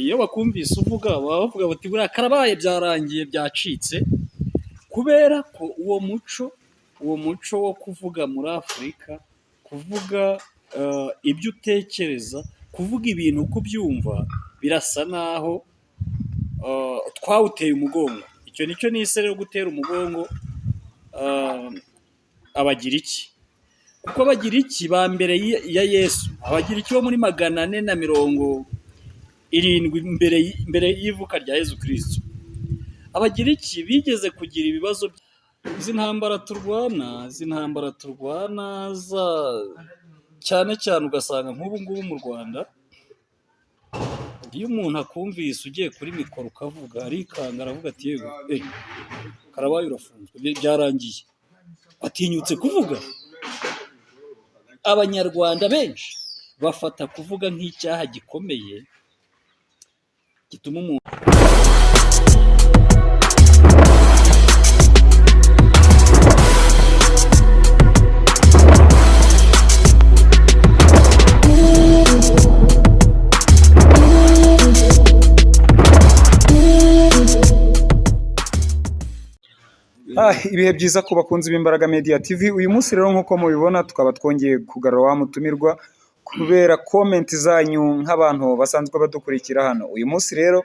Iyo bakumvise uvuga baba bavuga bati buriya karabaye, byarangiye, byacitse, kubera ko uwo muco wo kuvuga muri Afurika, kuvuga ibyo utekereza, kuvuga ibintu uko ubyumva, birasa naho twawuteye umugongo. Icyo nicyo nise rero gutera umugongo Abagiriki, kuko Abagiriki ba mbere ya Yesu, Abagiriki bo muri 470 mbere y'ivuka rya Yezu Kristo, Abagiriki bigeze kugira ibibazo. Izi ntambara turwana za cyane cyane, ugasanga nk'ubu ngubu mu Rwanda, iyo umuntu akumvise ugiye kuri mikoro ukavuga, arikanga, aravuga ati: "Yewe, karabaye, urafunzwe, byarangiye, atinyutse kuvuga." Abanyarwanda benshi bafata kuvuga nk'icyaha gikomeye gituma umuntu Ibihe byiza ku bakunzi b'Imbaraga Media TV. Uyu munsi rero, nk'uko mubibona, tukaba twongeye kugarura wa mutumirwa kubera comment zanyu nk'abantu basanzwe badukurikira hano. Uyu munsi rero,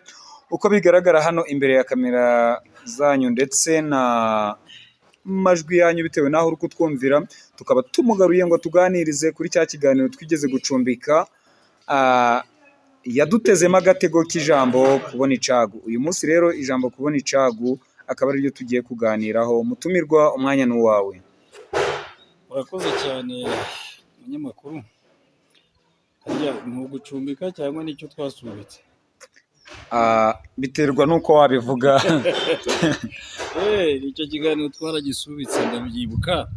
uko bigaragara hano imbere ya kamera zanyu ndetse na majwi yanyu, bitewe n'aho uri kutwumvira, tukaba tumugaruye ngo tuganirize kuri cya kiganiro twigeze gucumbika, yadutezemo agatego k'ijambo "kubona icagu". Uyu munsi rero ijambo "kubona icagu" akaba ariryo tugiye kuganiraho. Mutumirwa, umwanya ni uwawe. Urakoze cyane, munyamakuru. Harya ni ugucumbika cyangwa nicyo twasubitse? Biterwa n'uko wabivuga. Icyo kiganiro twaragisubitse, ndabyibuka.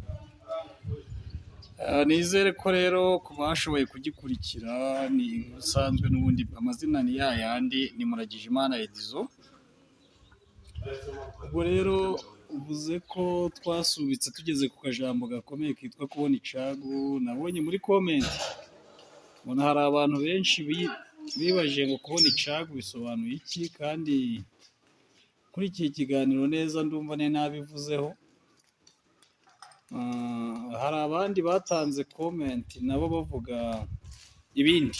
Nizere ko rero ku bashoboye kugikurikira, ni ubusanzwe n'ubundi amazina ni ya yandi, ni Muragijimana Edizo. Ubwo rero uvuze ko twasubitse tugeze ku kajambo gakomeye kitwa "kubona icagu". Nabonye muri comment, mbona hari abantu benshi bibajije ngo kubona icagu bisobanuye iki? Kandi kuri iki kiganiro neza ndumva nari nabivuzeho. Hari abandi batanze comment nabo bavuga ibindi.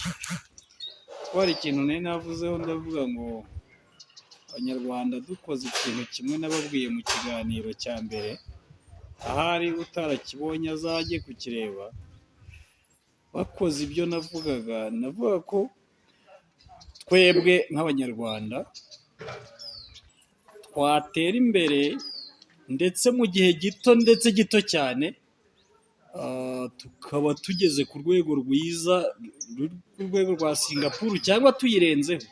Kuko hari ikintu nari navuzeho, ndavuga ngo Abanyarwanda dukoze ikintu kimwe nababwiye mu kiganiro cya mbere, ahari utarakibonye azajye kukireba. Bakoze ibyo navugaga, navuga ko twebwe nk'Abanyarwanda twatera imbere, ndetse mu gihe gito, ndetse gito cyane, tukaba tugeze ku rwego rwiza, rw'urwego rwa Singapuru cyangwa tuyirenzeho,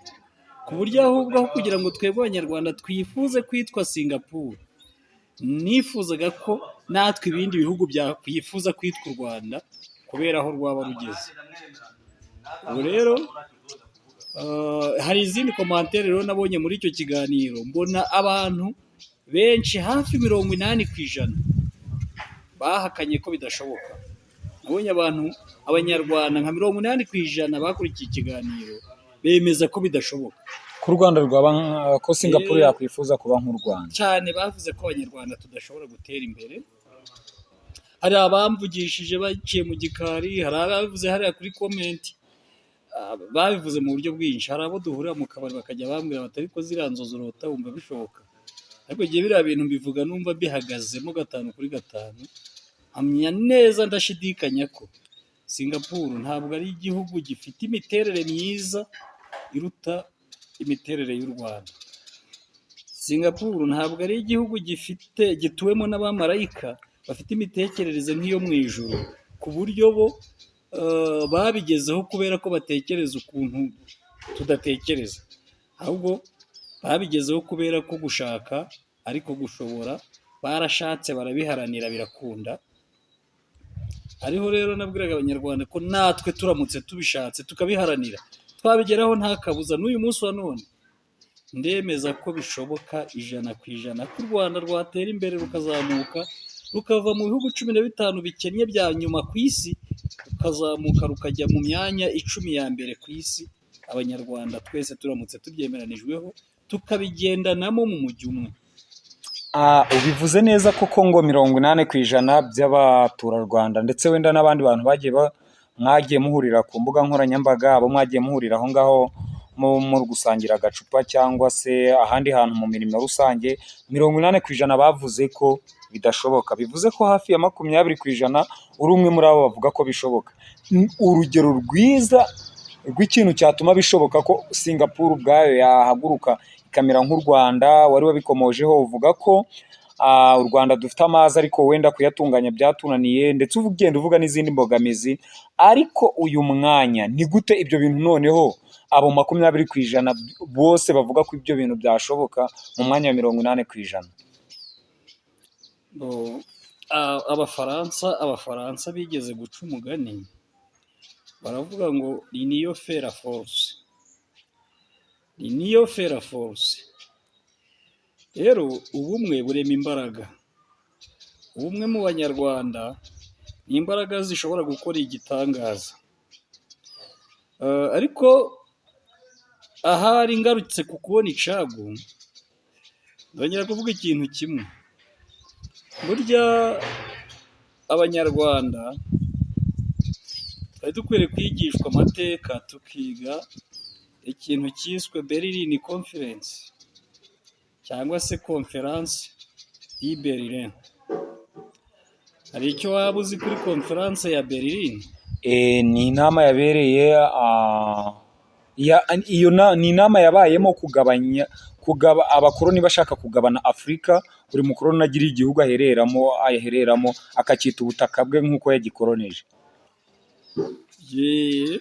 ku buryo ahubwo aho kugira ngo twebwe Abanyarwanda twifuze kwitwa Singapuru, nifuzaga ko natwe ibindi bihugu byakwifuza kwitwa u Rwanda kubera aho rwaba rugeze. Ubu rero hari izindi commentaire rero nabonye muri icyo kiganiro, mbona abantu benshi, hafi 80%, bahakanye ko bidashoboka. Nabonye abantu, Abanyarwanda nka 80% bakurikiye ikiganiro bemeza ko bidashoboka. Ko u Rwanda rwaba ko Singapuru yakwifuza kuba nk'u Rwanda. Cyane, bavuze ko Abanyarwanda tudashobora gutera imbere. Hari abamvugishije baciye mu gikari, hari ababivuze hariya kuri comment, babivuze mu buryo bwinshi. Hari abo duhurira mu kabari bakajya bambwira bati: "Ariko ziriya nzozi urota wumva bishoboka?" Ariko igihe biriya bintu mbivuga numva mbihagazemo gatanu kuri gatanu, mpamya neza ndashidikanya ko Singapuru ntabwo ari igihugu gifite imiterere myiza iruta imiterere y'u Rwanda. Singapuru ntabwo ari igihugu gifite gituwemo n'abamarayika bafite imitekerereze nk'iyo mu ijuru, ku buryo bo babigezeho kubera ko batekereza ukuntu tudatekereza. Ahubwo babigezeho kubera ko gushaka ariko gushobora, barashatse, barabiharanira, birakunda. Ariho rero nabwiraga Abanyarwanda ko natwe turamutse tubishatse tukabiharanira twabigeraho nta kabuza. N'uyu munsi wa none ndemeza ko bishoboka 100% ko u Rwanda rwatera imbere, rukazamuka, rukava mu bihugu 15 bikennye bya nyuma ku isi, rukazamuka rukajya mu myanya 10 ya mbere ku isi. Abanyarwanda twese turamutse tubyemeranijweho, tukabigendanamo mu mujyi umwe. Ubivuze neza koko ngo 80% by'abaturarwanda, ndetse wenda n'abandi bantu bagiye mwagiye muhurira ku mbuga nkoranyambaga, abo mwagiye muhurira aho ngaho mu gusangira agacupa cyangwa se ahandi hantu mu mirimo rusange, 80% bavuze ko bidashoboka. Bivuze ko hafi ya 20% uri umwe muri abo bavuga ko bishoboka. Urugero rwiza rw'ikintu cyatuma bishoboka ko Singapore ubwayo yahaguruka ikamera nk'u Rwanda, wari wabikomojeho uvuga ko u Rwanda dufite amazi ariko wenda kuyatunganya byatunaniye, ndetse ugenda uvuga n'izindi mbogamizi. Ariko uyu mwanya ni gute ibyo bintu noneho abo 20% bose bavuga ko ibyo bintu byashoboka mu mwanya wa 80%? Bo, Abafaransa bigeze guca umugani, baravuga ngo "L'union fait la force, l'union fait la force." Rero ubumwe burema imbaraga. Ubumwe mu Banyarwanda ni imbaraga zishobora gukora igitangaza. Ariko ahari ngarutse ku kubona icagu, ndongera kuvuga ikintu kimwe. Burya Abanyarwanda twari dukwiriye kwigishwa amateka, tukiga ikintu cyiswe Berlin Conference cyangwa se Conférence de Berlin. Hari icyo waba uzi kuri Conférence ya Berlin? Ni inama yabereye iyo ni inama yabayemo kugabanya, kugaba abakoloni bashaka kugabana Afurika, buri mukoloni agira igihugu ahereramo akacyita ubutaka bwe nk'uko yagikoroneje. Ye,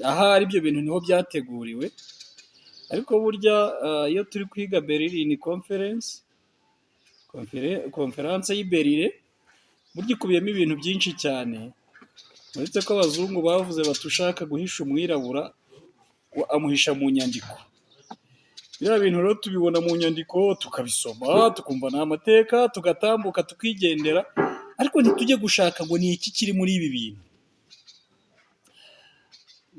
ahari ibyo bintu niho byateguriwe, ariko burya iyo turi kwiga Berlin Conference, Conférence y'i Berlin, burya ikubiyemo ibintu byinshi cyane, uretse ko abazungu bavuze bati ushaka guhisha umwirabura amuhisha mu nyandiko. Biriya bintu rero tubibona mu nyandiko, tukabisoma, tukumva ni amateka, tugatambuka tukigendera, ariko ntitujye gushaka ngo ni iki kiri muri ibi bintu.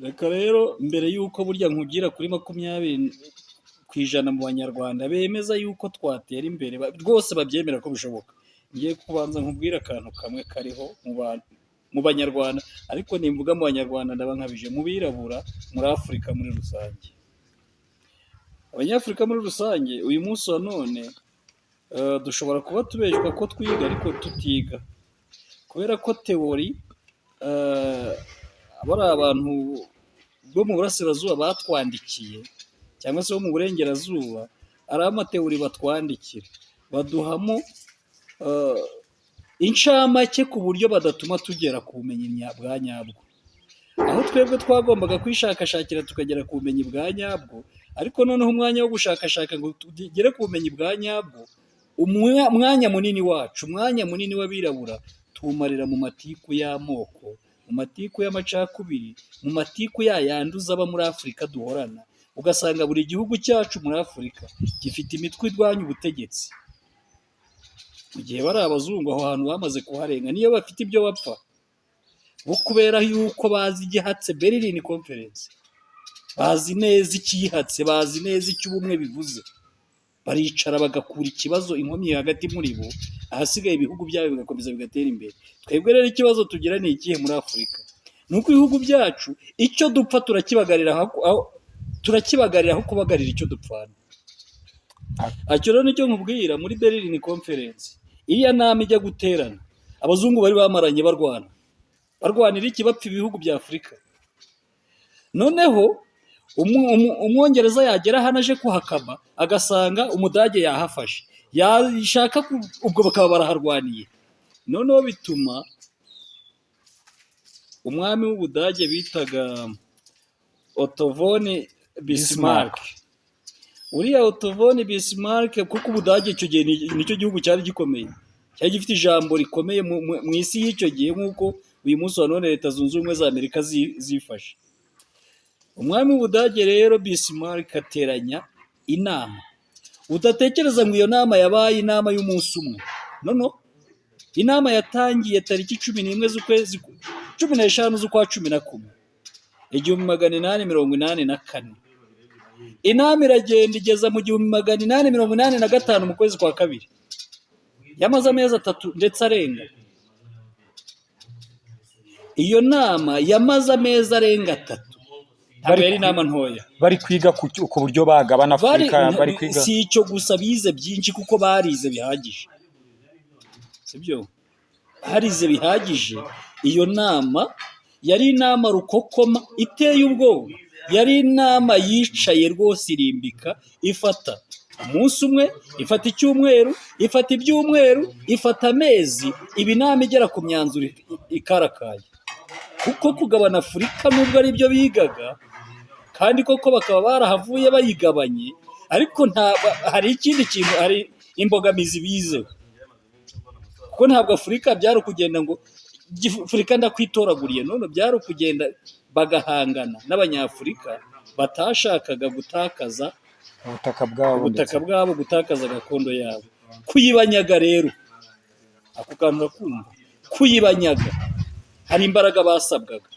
Reka rero mbere y'uko burya nkugira kuri 20% mu Banyarwanda bemeza yuko twatera imbere, rwose babyemera ko bishoboka, ngiye kubanza nkubwire akantu kamwe kariho mu bantu, mu Banyarwanda, ariko nimvuga mu Banyarwanda ndaba nkabije, mu birabura muri Afurika muri rusange. Abanyafurika muri rusange uyu munsi wa none dushobora kuba tubeshywa ko twiga ariko tutiga, kubera ko théorie bariya abantu bo mu burasirazuba batwandikiye cyangwa se bo mu burengerazuba, ari ama théories batwandikira, baduhamo incamake ku buryo badatuma tugera ku bumenyi bwa nyabwo. Aho twebwe twagombaga kwishakashakira tukagera ku bumenyi bwa nyabwo, ariko noneho umwanya wo gushakashaka ngo tugere ku bumenyi bwa nyabwo, umwanya munini wacu, umwanya munini w'abirabura tuwumarira mu matiku y'amoko, mu matiku y'amacakubiri, mu matiku ya yandi uzi aba muri Afurika duhorana, ugasanga buri gihugu cyacu muri Afurika gifite imitwe irwanya ubutegetsi. Mu gihe bari abazungu aho hantu bamaze kuharenga, niyo bafite ibyo bapfa, bo kubera yuko bazi igihatse Berlin Conference, bazi neza ikiyihatse, bazi neza icyo ubumwe bivuze, baricara bagakura ikibazo inkomyi hagati muri bo, ahasigaye ibihugu byabo bigakomeza bigatera imbere. Twebwe rero ikibazo tugira ni ikihe muri Afurika? Ni uko ibihugu byacu icyo dupfa turakibagarira, turakibagarira aho kubagarira icyo dupfana. Icyo rero nicyo nkubwira muri Berlin Conference, iriya nama ijya guterana, abazungu bari bamaranye barwana. Barwanira iki? Bapfa ibihugu bya Afurika. Noneho Umwongereza yagera hano aje kuhakama, agasanga Umudage yahafashe, yashaka ubwo bakaba baraharwaniye. Noneho bituma umwami w'Ubudage bitaga Otto von Bismarck, uriya Otto von Bismarck, kuko Ubudage icyo gihe nicyo gihugu cyari gikomeye, cyari gifite ijambo rikomeye mu isi y'icyo gihe, nk'uko uyu munsi wa none Leta Zunze Ubumwe za Amerika zifashe. Umwami w'Ubudage rero Bismarck ateranya inama. Udatekereza ngo iyo nama yabaye inama y'umunsi umwe, no, inama yatangiye tariki 11 z'ukwezi, 15 z'ukwa 11. 1884. Inama iragenda igeza mu 1885 mu kwezi kwa kabiri. Yamaze amezi 3 ndetse arenga. Iyo nama yamaze amezi arenga 3. Ntabwo yari inama ntoya. Bari kwiga ku buryo bagabana Afurika, bari kwiga. Si icyo gusa, bize byinshi kuko barize bihagije. Sibyo? Barize bihagije. Iyo nama yari inama rukokoma iteye ubwoba. Yari inama yicaye rwose irimbika, ifata umunsi umwe, ifata icyumweru, ifata ibyumweru, ifata amezi, iba inama igera ku myanzuro ikarakaye. Kuko kugabana Afurika nubwo ari byo bigaga, kandi koko bakaba barahavuye bayigabanye, ariko hari ikindi kintu, hari imbogamizi bizeho. Kuko ntabwo Afurika byari ukugenda ngo Afurika ndakwitoraguriye, none byari ukugenda bagahangana n'Abanyafurika batashakaga gutakaza ubutaka bwabo, ubutaka bwabo, gutakaza gakondo yabo. Kuyibanyaga rero, ako kantu urakumva, kuyibanyaga hari imbaraga basabwaga.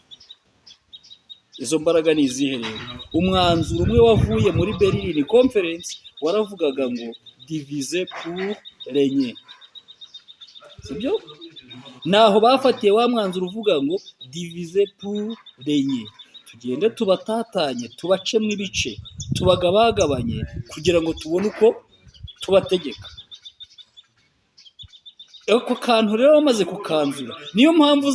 Izo mbaraga ni izihe rero? Umwanzuro umwe wavuye muri Berlin Conference waravugaga ngo diviser pour régner. Sibyo? Naho bafatiye wa mwanzuro uvuga ngo diviser pour régner. Tugende tubatatanye, tubacemo ibice, tubagabagabanye kugira ngo tubone uko tubategeka. Ako kantu rero bamaze kukanzura, niyo mpamvu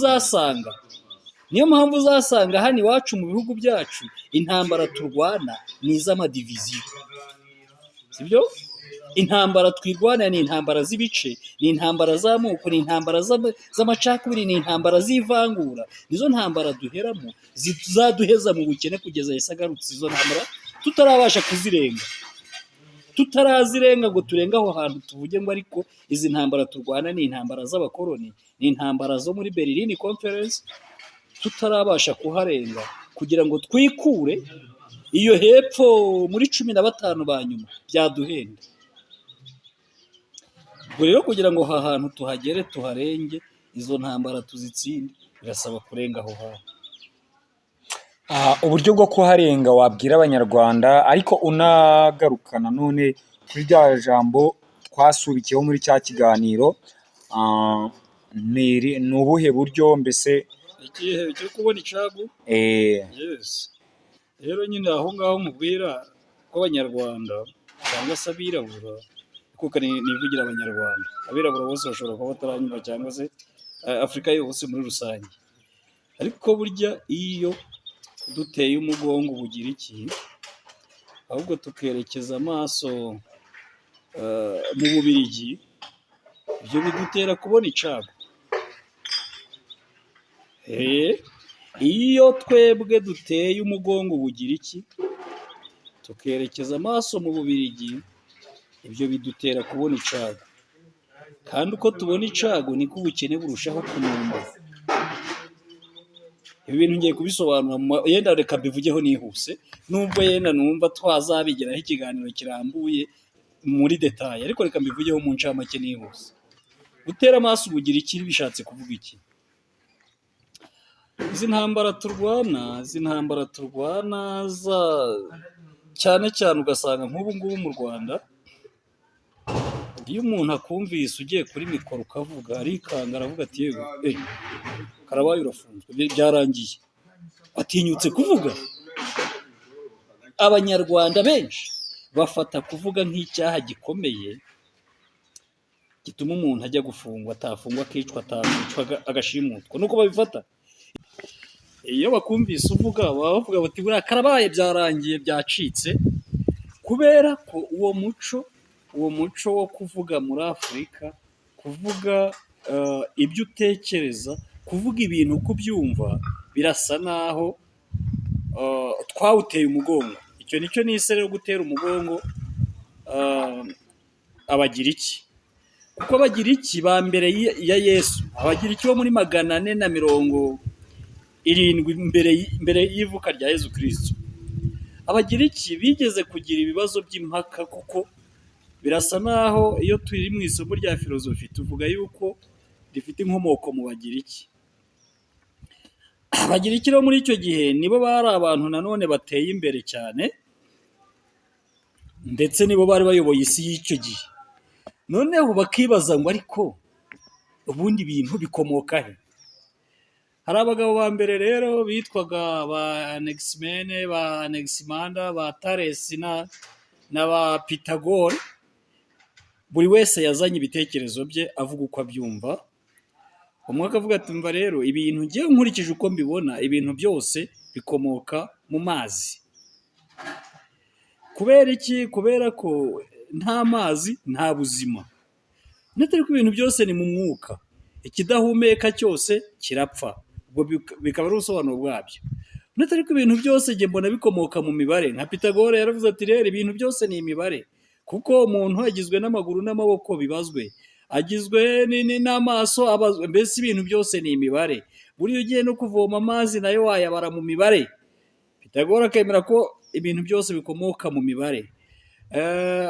uzasanga hano iwacu mu bihugu byacu intambara turwana ni iz'ama division. Sibyo? Intambara twirwana ni intambara z'ibice, ni intambara z'amoko, ni intambara z'amacakubiri, ni intambara z'ivangura. Nizo ntambara duheramo zizaduheza mu bukene kugeza Yesu agarutse. Izo ntambara tutarabasha kuzirenga, tutarazirenga ngo turenge aho hantu tuvuge ngo ariko izi ntambara turwana ni intambara z'abakoloni, ni intambara zo muri Berlin Conference, tutarabasha kuharenga kugira ngo twikure iyo hepfo muri 15 ba nyuma, byaduhenda. Ubwo rero kugira ngo aha hantu tuhagere, tuharenge, izo ntambara tuzitsinde, birasaba kurenga aho hantu. Uburyo bwo kuharenga wabwira Abanyarwanda, ariko unagaruka nanone kuri rya jambo twasubikiyeho muri cya kiganiro, ni ubuhe buryo mbese? Igihe cyo kubona icagu. Yes. Rero nyine aho ngaho nkubwira ko Abanyarwanda cyangwa se abirabura, kuko nivugira Abanyarwanda, abirabura bose bashobora kuba bataranyumva cyangwa se Afurika yose muri rusange. Ariko burya iyo duteye umugongo Ubugiriki, ahubwo tukerekeza amaso mu Bubirigi, ibyo bidutera kubona icago. Iyo twebwe duteye umugongo Ubugiriki, tukerekeza amaso mu Bubirigi, ibyo bidutera kubona icago. Kandi uko tubona icago niko ubukene burushaho kunumba. Ibi bintu ngiye kubisobanura, yenda reka mbivugeho nihuse, nubwo yenda numva twazabigeraho ikiganiro kirambuye muri détail, ariko reka mbivugeho mu ncamake nihuse. Gutera amaso Ubugiriki bishatse kuvuga iki? Izi ntambara turwana za cyane cyane ugasanga nk'ubu ngubu mu Rwanda, iyo umuntu akumvise ugiye kuri mikoro ukavuga, arikanga, aravuga ati yewe, karabaye, urafunzwe, byarangiye, watinyutse kuvuga. Abanyarwanda benshi bafata kuvuga nk'icyaha gikomeye gituma umuntu ajya gufungwa, atafungwa akicwa, atakicwa agashimutwa, nuko babifata. Iyo bakumvise uvuga baba bavuga bati buriya karabaye, byarangiye, byacitse, kubera ko uwo muco wo kuvuga muri Afurika, kuvuga ibyo utekereza, kuvuga ibintu uko ubyumva, birasa naho twawuteye umugongo. Icyo nicyo nise rero gutera umugongo Abagiriki. Kuko Abagiriki ba mbere ya Yesu, Abagiriki bo muri 470 mbere y'ivuka rya Yesu Kristo, Abagiriki bigeze kugira ibibazo by'impaka, kuko birasa naho iyo turi mu isomo rya filozofi tuvuga yuko rifite inkomoko mu Bagiriki. Abagiriki rero muri icyo gihe nibo bari abantu nanone bateye imbere cyane, ndetse nibo bari bayoboye isi y'icyo gihe. Noneho bakibaza ngo ariko ubundi ibintu bikomoka he? Hari abagabo ba mbere rero bitwaga ba Anaximene, ba Anaximanda, ba Taresi na ba Pitagore. Buri wese yazanye ibitekerezo bye avuga uko abyumva. Umwe akavuga ati mva rero ibintu ngewe nkurikije uko mbibona, ibintu byose bikomoka mu mazi. Kubera iki? Kubera ko nta mazi nta buzima. Ndetse ariko ibintu byose ni mu mwuka, ikidahumeka cyose kirapfa. Ubwo bikaba ari ubusobanuro bwabyo. Ndetse ariko ibintu byose njye mbona bikomoka mu mibare. Nka Pitagore yaravuze ati rero ibintu byose ni imibare, kuko umuntu agizwe n'amaguru n'amaboko bibazwe, agizwe n'amaso abazwe, mbese ibintu byose ni imibare. Buriya ugiye no kuvoma amazi nayo wayabara mu mibare. Pitagore akemera ko ibintu byose bikomoka mu mibare.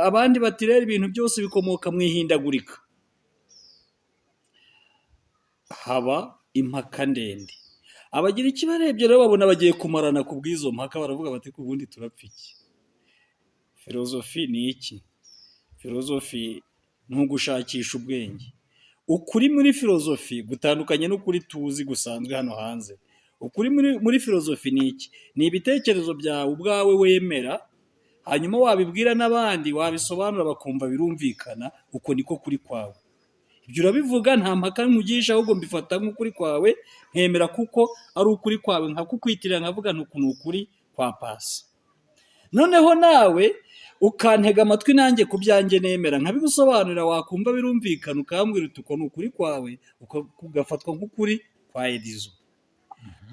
Abandi bati rero ibintu byose bikomoka mu ihindagurika. Haba impaka ndende. Abagiriki barebye rero babona bagiye kumarana ku bw'izo mpaka, baravuga bati ubundi turapfa iki? Filozofi ni iki? Filozofi ni ugushakisha ubwenge. Ukuri muri filozofi gutandukanye n'ukuri tuzi gusanzwe hano hanze. Ukuri muri filozofi ni iki? Ni ibitekerezo byawe ubwawe wemera, hanyuma wabibwira n'abandi, wabisobanura bakumva birumvikana, uko niko kuri kwawe. Ibyo urabivuga nta mpaka nkugisha, ahubwo mbifata nk'ukuri kwawe, nkemera kuko ari ukuri kwawe, nkakukwitirira nkavuga nti uku ni ukuri kwa Pasi. Noneho nawe ukantega amatwi nanjye ku byanjye nemera, nkabigusobanurira, wakumva birumvikana ukambwira uti uko ni ukuri kwawe, kugafatwa nk'ukuri kwa Edizo.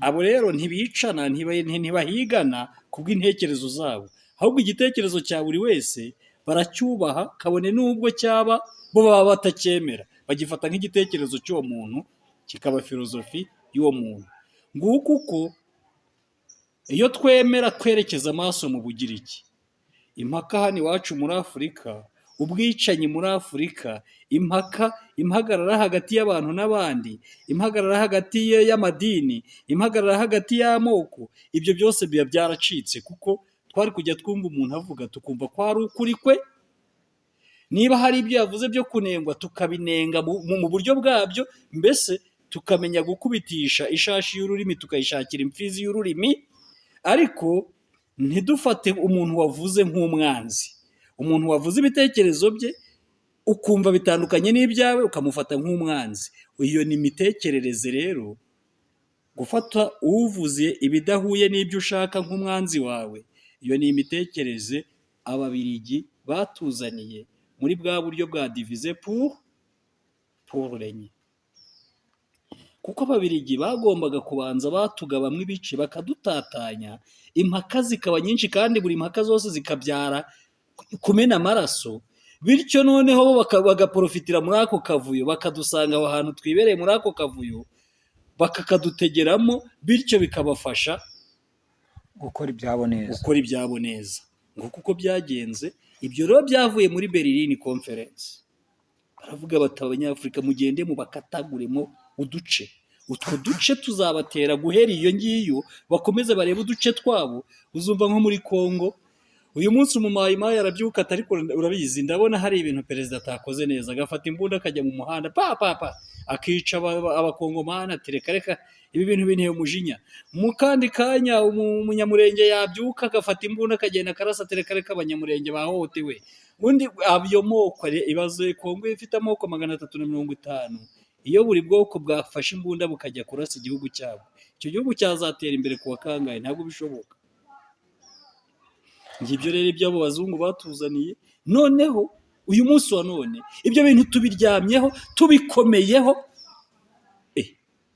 Abo rero ntibicana, ntibahigana kubw'intekerezo zabo, ahubwo igitekerezo cya buri wese baracyubaha, kabone n'ubwo cyaba bo baba batacyemera, bagifata nk'igitekerezo cy'uwo muntu, kikaba filozofi y'uwo muntu. Nguko uko iyo twemera twerekeza amaso mu Bugiriki, impaka hano iwacu muri Afurika, ubwicanyi muri Afurika, impaka, impagarara hagati y'abantu n'abandi, impagarara hagati y'amadini, impagarara hagati y'amoko, ibyo byose biba byaracitse, kuko twari kujya twumva umuntu avuga tukumva ko ari ukuri kwe, niba hari ibyo yavuze byo kunengwa tukabinenga mu buryo bwabyo, mbese tukamenya gukubitisha ishashi y'ururimi tukayishakira imfizi y'ururimi, ariko ntidufate umuntu wavuze nk'umwanzi. Umuntu wavuze ibitekerezo bye ukumva bitandukanye n'ibyawe ukamufata nk'umwanzi. Iyo ni imitekerereze rero, gufata uvuze ibidahuye n'ibyo ushaka nk'umwanzi wawe, iyo ni imitekerereze Ababiligi batuzaniye muri bwa buryo bwa diviser pour régner. Kuko Ababiligi bagombaga kubanza batugabamo ibice bakadutatanya, impaka zikaba nyinshi kandi buri mpaka zose zikabyara kumena amaraso, bityo noneho bo bagaprofitira muri ako kavuyo, bakadusanga aho hantu twibereye muri ako kavuyo, bakakadutegeramo, bityo bikabafasha gukora ibyabo neza. Gukora ibyabo neza. Nguko uko byagenze. Ibyo rero byavuye muri Berlin Conference. Baravuga bati Abanyafurika mugende mubakataguremo uduce, utwo duce tuzabatera guhera iyo ngiyo bakomeze barebe uduce twabo. Uzumva nko muri Congo uyu munsi umumayimayi arabyuka ati ariko urabizi ndabona hari ibintu perezida atakoze neza, agafata imbunda akajya mu muhanda pa pa pa akica abakongomani, ati reka reka ibi bintu binteye umujinya. Mu kandi kanya umunyamurenge yabyuka agafata imbunda akagenda akarasa, ati reka reka abanyamurenge bahohotewe. Undi ayo moko, ibaze Kongo ifite amoko 350, iyo buri bwoko bwafashe imbunda bukajya kurasa igihugu cyabo, icyo gihugu cyazatera imbere ku wa kangahe? Ntabwo bishoboka. Ngibyo rero ibyo abo bazungu batuzaniye. Noneho uyu munsi wa none ibyo bintu tubiryamyeho, tubikomeyeho,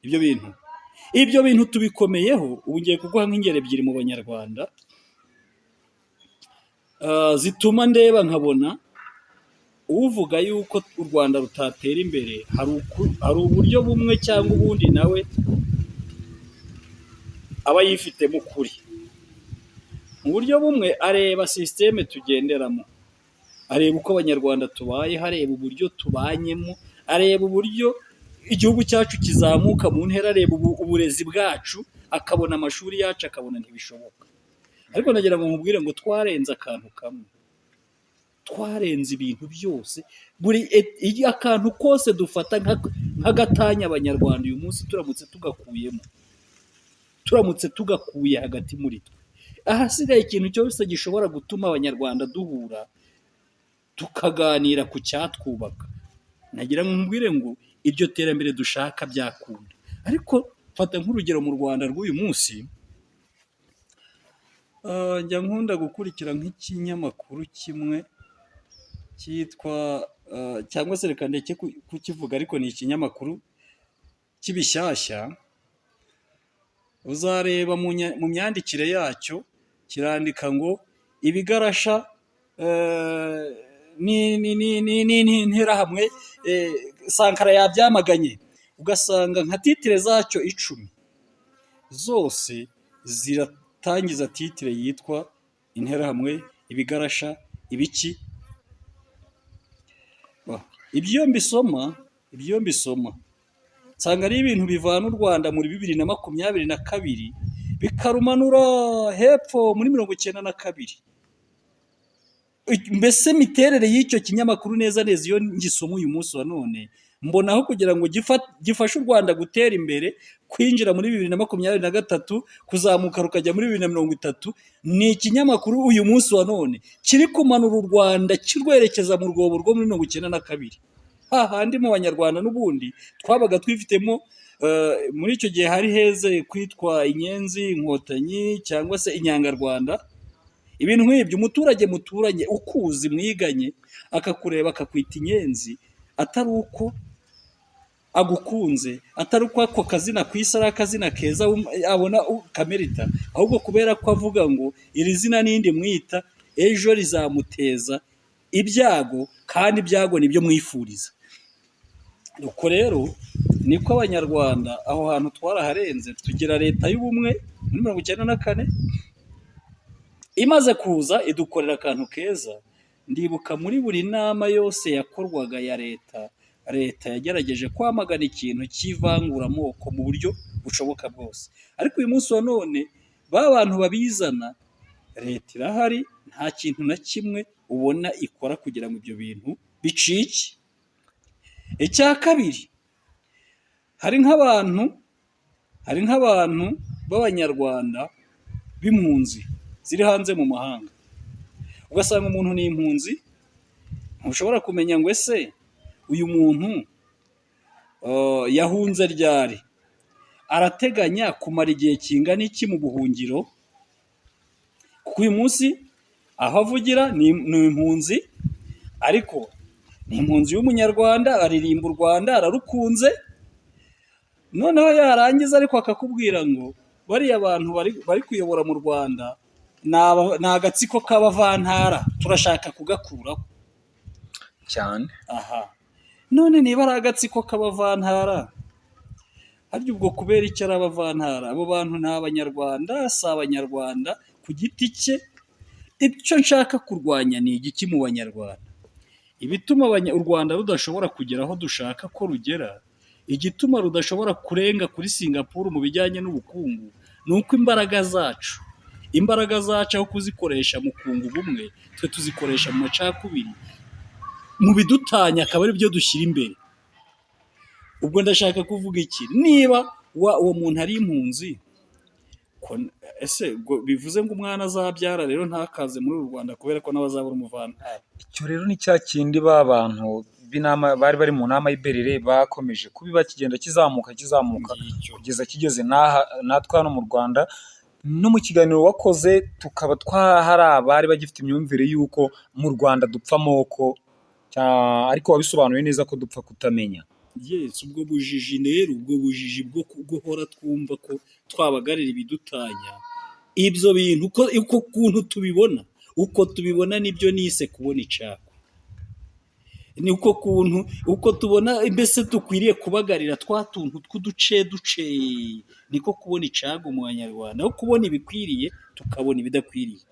ibyo bintu tubikomeyeho. Ubu ngiye kuguha nk'ingero ebyiri mu Banyarwanda zituma ndeba nkabona uvuga yuko u Rwanda rutatera imbere hari uburyo bumwe cyangwa ubundi nawe aba yifitemo ukuri. Mu buryo bumwe areba système tugenderamo, areba uko Abanyarwanda tubayeho, areba uburyo tubanyemo, areba uburyo igihugu cyacu kizamuka mu ntera, areba uburezi bwacu, akabona amashuri yacu, akabona ntibishoboka. Ariko nagira ngo nkubwire ngo twarenze akantu kamwe, twarenze ibintu byose, buri akantu kose dufata nk'agatanya Abanyarwanda uyu munsi turamutse tugakuyemo, turamutse tugakuye hagati muri twe, ahasigaye ikintu cyose gishobora gutuma Abanyarwanda duhura tukaganira ku cyatwubaka, nagira ngo nkubwire ngo iryo terambere dushaka byakunda. Ariko fata nk'urugero mu Rwanda rw'uyu munsi, njya nkunda gukurikira nk'ikinyamakuru kimwe cyitwa, cyangwa se reka ndeke kukivuga, ariko ni ikinyamakuru cy'ibishyashya, uzareba mu myandikire yacyo kirandika ngo ibigarasha n'interahamwe, Sankara yabyamaganye, ugasanga nka titre zacyo 10 zose ziratangiza titre yitwa interahamwe, ibigarasha, ibiki. Ibyo mbisoma nsanga ari ibintu bivana u Rwanda muri 2022 bikarumanura hepfo muri 92. Mbese imiterere y'icyo kinyamakuru neza neza iyo ngisoma uyu munsi wa none, mbonaho kugira ngo gifashe u Rwanda gutera imbere, kwinjira muri 2023, kuzamuka rukajya muri 2030, ni ikinyamakuru uyu munsi wa none kiri kumanura u Rwanda kirwerekeza mu rwobo rwo muri 92. Hahandi mu Banyarwanda n'ubundi twabaga twifitemo, muri icyo gihe hari heze kwitwa inyenzi, inkotanyi cyangwa se inyangarwanda, ibintu nk'ibyo. Umuturage muturanye ukuzi mwiganye akakureba akakwita inyenzi, atari uko agukunze, atari uko ako kazina ku isi ari akazina keza abona kamerita, ahubwo kubera ko avuga ngo iri zina n'indi mwita ejo rizamuteza ibyago, kandi ibyago nibyo mwifuriza. Uko rero niko Abanyarwanda aho hantu twaraharenze, tugira leta y'ubumwe muri 94, imaze kuza idukorera akantu keza. Ndibuka muri buri nama yose yakorwaga ya leta, leta yagerageje kwamagana ikintu cy'ivanguramoko mu buryo bushoboka bwose. Ariko uyu munsi wa none ba bantu babizana, leta irahari, nta kintu na kimwe ubona ikora kugira ngo ibyo bintu bicike. Icya kabiri, hari nk'abantu b'Abanyarwanda b'impunzi ziri hanze mu mahanga, ugasanga umuntu ni impunzi, ntushobora kumenya ngo ese uyu muntu yahunze ryari, arateganya kumara igihe kingana iki mu buhungiro, kuko uyu munsi aho avugira ni impunzi, ariko ni impunzi y'Umunyarwanda, aririmba u Rwanda, ararukunze, noneho yarangiza ariko akakubwira ngo bariya bantu bari kuyobora mu Rwanda ni agatsiko k'abavantara, turashaka kugakuraho cyane. Aha none niba ari agatsiko k'abavantara, harya ubwo kubera icyo ari abavantara, abo bantu ni Abanyarwanda, si Abanyarwanda ku giti cye? Icyo nshaka kurwanya ni igiki mu Banyarwanda? Ibituma u Rwanda rudashobora kugera aho dushaka ko rugera, igituma rudashobora kurenga kuri Singapuru mu bijyanye n'ubukungu, ni uko imbaraga zacu aho kuzikoresha mu kunga ubumwe, twe tuzikoresha mu macakubiri, mu bidutanya akaba ari byo dushyira imbere. Ubwo ndashaka kuvuga iki? Niba uwo muntu ari impunzi, ese bivuze ngo umwana azabyara rero ntakaze muri uru Rwanda kubera ko nawe azabura umuvantara? Icyo rero ni cya kindi ba bantu b'inama bari bari mu nama y'Iberere bakomeje kubiba, kigenda kizamuka kizamuka kugeza kigeze natwe hano mu Rwanda. No mu kiganiro wakoze tukaba twahari abari bagifite imyumvire y'uko mu Rwanda dupfa amoko, ariko wabisobanuye neza ko dupfa kutamenya. Yes, ubwo bujiji rero, ubwo bujiji bwo guhora twumva ko twabagarira ibidutanya, ibyo bintu uko kuntu tubibona, uko tubibona nibyo nise kubona icyago. Ni uko kuntu uko tubona mbese dukwiriye kubagarira twa tuntu tw'uduce duce, niko kubona icyago mu Banyarwanda, aho kubona ibikwiriye tukabona ibidakwiriye.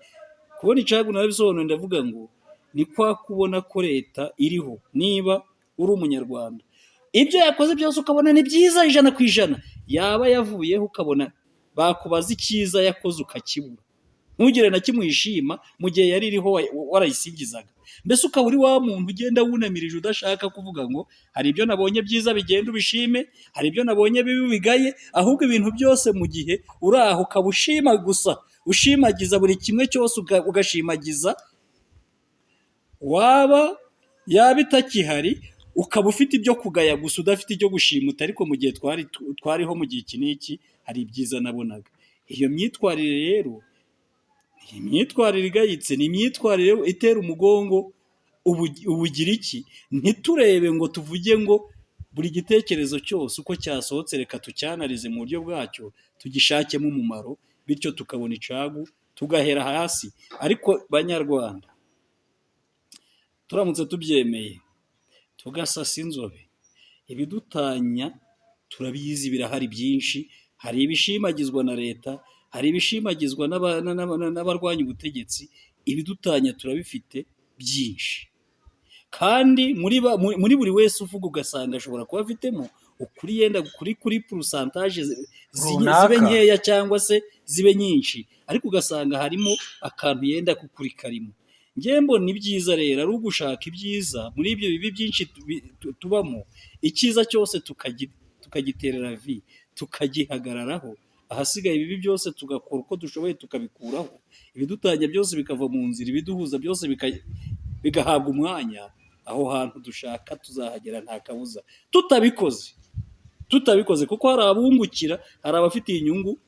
Kubona icyago narabisobanuye, ndavuga ngo ni kwa kubona ko leta iriho, niba uri Umunyarwanda Ibyo yakoze byose ukabona ni byiza 100%, yaba yavuyeho ukabona bakubaza icyiza yakoze ukakibura, ntugire na kimwe uyishima mu gihe yari iriho warayisingizaga. Mbese ukaba uri wa muntu ugenda wunamirije, udashaka kuvuga ngo hari ibyo nabonye byiza bigenda ubishime, hari ibyo nabonye bibi bigaye, ahubwo ibintu byose mu gihe uri aho ukaba ushima gusa, ushimagiza buri kimwe cyose, ugashimagiza, waba yaba itakihari ukaba ufite ibyo kugaya gusa, udafite ibyo gushimuta. Ariko mu gihe twariho, mu gihe iki n'iki, hari ibyiza nabonaga. Iyo myitwarire rero ni imyitwarire igayitse, ni imyitwarire itera umugongo ubugira iki. Ntiturebe ngo tuvuge ngo buri gitekerezo cyose uko cyasohotse reka tucyanarize mu buryo bwacyo, tugishakemo umumaro, bityo tukabona icagu tugahera hasi. Ariko Banyarwanda, turamutse tubyemeye tugasasa inzobe, ibidutanya turabizi, birahari byinshi. Hari ibishimagizwa na leta, hari ibishimagizwa n'abarwanya ubutegetsi. Ibidutanya turabifite byinshi, kandi muri buri wese uvuga ugasanga ashobora kuba afitemo ukuri, yenda kuri pourcentage zibe Runaka. nkeya cyangwa se zibe nyinshi, ariko ugasanga harimo akantu yenda kukuri karimo. Njyewe mbona ibyiza rero ari ugushaka ibyiza muri ibyo bibi byinshi tubamo, icyiza cyose tukagiterera vi, tukagihagararaho, ahasigaye ibibi byose tugakora uko dushoboye tukabikuraho, ibidutanya byose bikava mu nzira, ibiduhuza byose bigahabwa umwanya. Aho hantu dushaka tuzahagera nta kabuza. Tutabikoze, kuko hari abungukira, hari abafitiye inyungu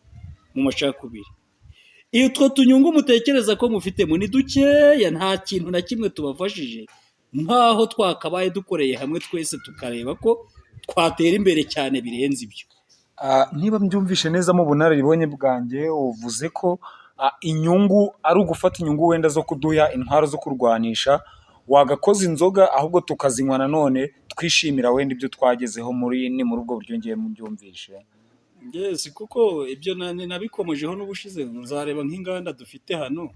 mu macakubiri. Utwo tunyungu mutekereza ko mufitemo ni dukeya, nta kintu na kimwe tubafashije nk'aho twakabaye dukoreye hamwe twese, tukareba ko twatera imbere cyane birenze ibyo. Niba mbyumvishe neza mu bunararibonye bwanjye, uvuze ko inyungu ari ugufata inyungu wenda zo kuduha intwaro zo kurwanisha, wagakoza inzoga ahubwo tukazinywa nanone twishimira wenda ibyo twagezeho. Muri ubwo buryo ngiye mbyumvishe. Yes, kuko ibyo nabikomojeho n'ubushize. Nzareba nk'inganda dufite hano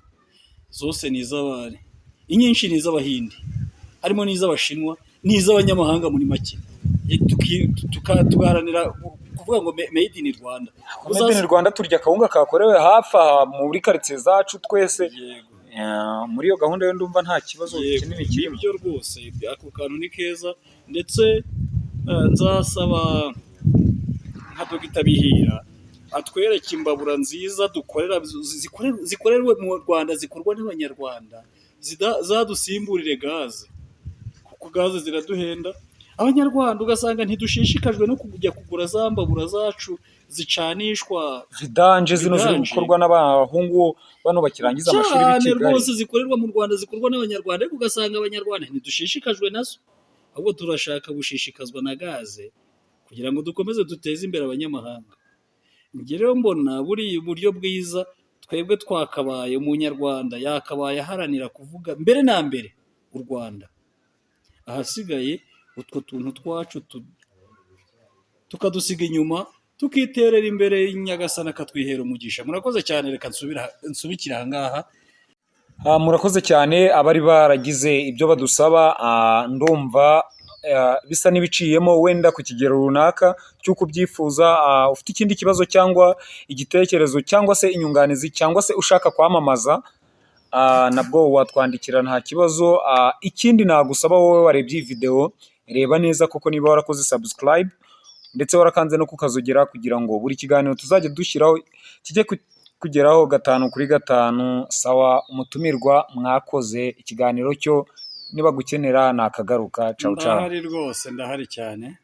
zose ni iz'abari, inyinshi ni iz'Abahinde, harimo n'iz'Abashinwa n'iz'abanyamahanga. Muri make tugaharanira kuvuga ngo made in Rwanda. Made in Rwanda, turya akawunga kakorewe hafi aha muri karitsiye zacu twese. Yego. Muri iyo gahunda yo ndumva nta kibazo kinini kirimo. Nibyo rwose, ako kantu ni keza. Ndetse nzasaba nka Dogita Bihira atwereke imbabura nziza dukorera, zikorerwe mu Rwanda, zikorwa n'Abanyarwanda, zadusimburire gaze, kuko gaze ziraduhenda. Abanyarwanda ugasanga ntidushishikajwe no kujya kugura za mbabura zacu zicanishwa Vidange zino ziri Vidange. gukorwa n'abahungu bano bakirangiza amashuri b'i Cyane Kigali. rwose, zikorerwa mu Rwanda, zikorwa n'Abanyarwanda, ariko ugasanga Abanyarwanda ntidushishikajwe nazo, ahubwo turashaka gushishikazwa na gaze kugira ngo dukomeze duteze imbere abanyamahanga. Njye rero mbona buriya uburyo bwiza twebwe twakabaye, Umunyarwanda yakabaye aharanira kuvuga mbere na mbere u Rwanda, ahasigaye utwo tuntu twacu tukadusiga inyuma, tukiterera imbere, Nyagasani akatwihera umugisha. Murakoze cyane, reka nsubikire aha ngaha. Murakoze cyane abari baragize ibyo badusaba. Ndumva bisa n'ibiciyemo wenda ku kigero runaka cy'uko ubyifuza. Ufite ikindi kibazo cyangwa igitekerezo cyangwa se inyunganizi cyangwa se ushaka kwamamaza, nabwo watwandikira, nta kibazo. Ikindi nagusaba, wowe warebye iyi video, reba neza koko niba warakoze subscribe ndetse warakanze no kukazogera, kugira ngo buri kiganiro tuzajya dushyiraho kijye kugeraho gatanu kuri gatanu. Sawa, umutumirwa, mwakoze. Ikiganiro cyo niba gukenera nakagaruka. Cawu cawu. Ndahari rwose, ndahari cyane.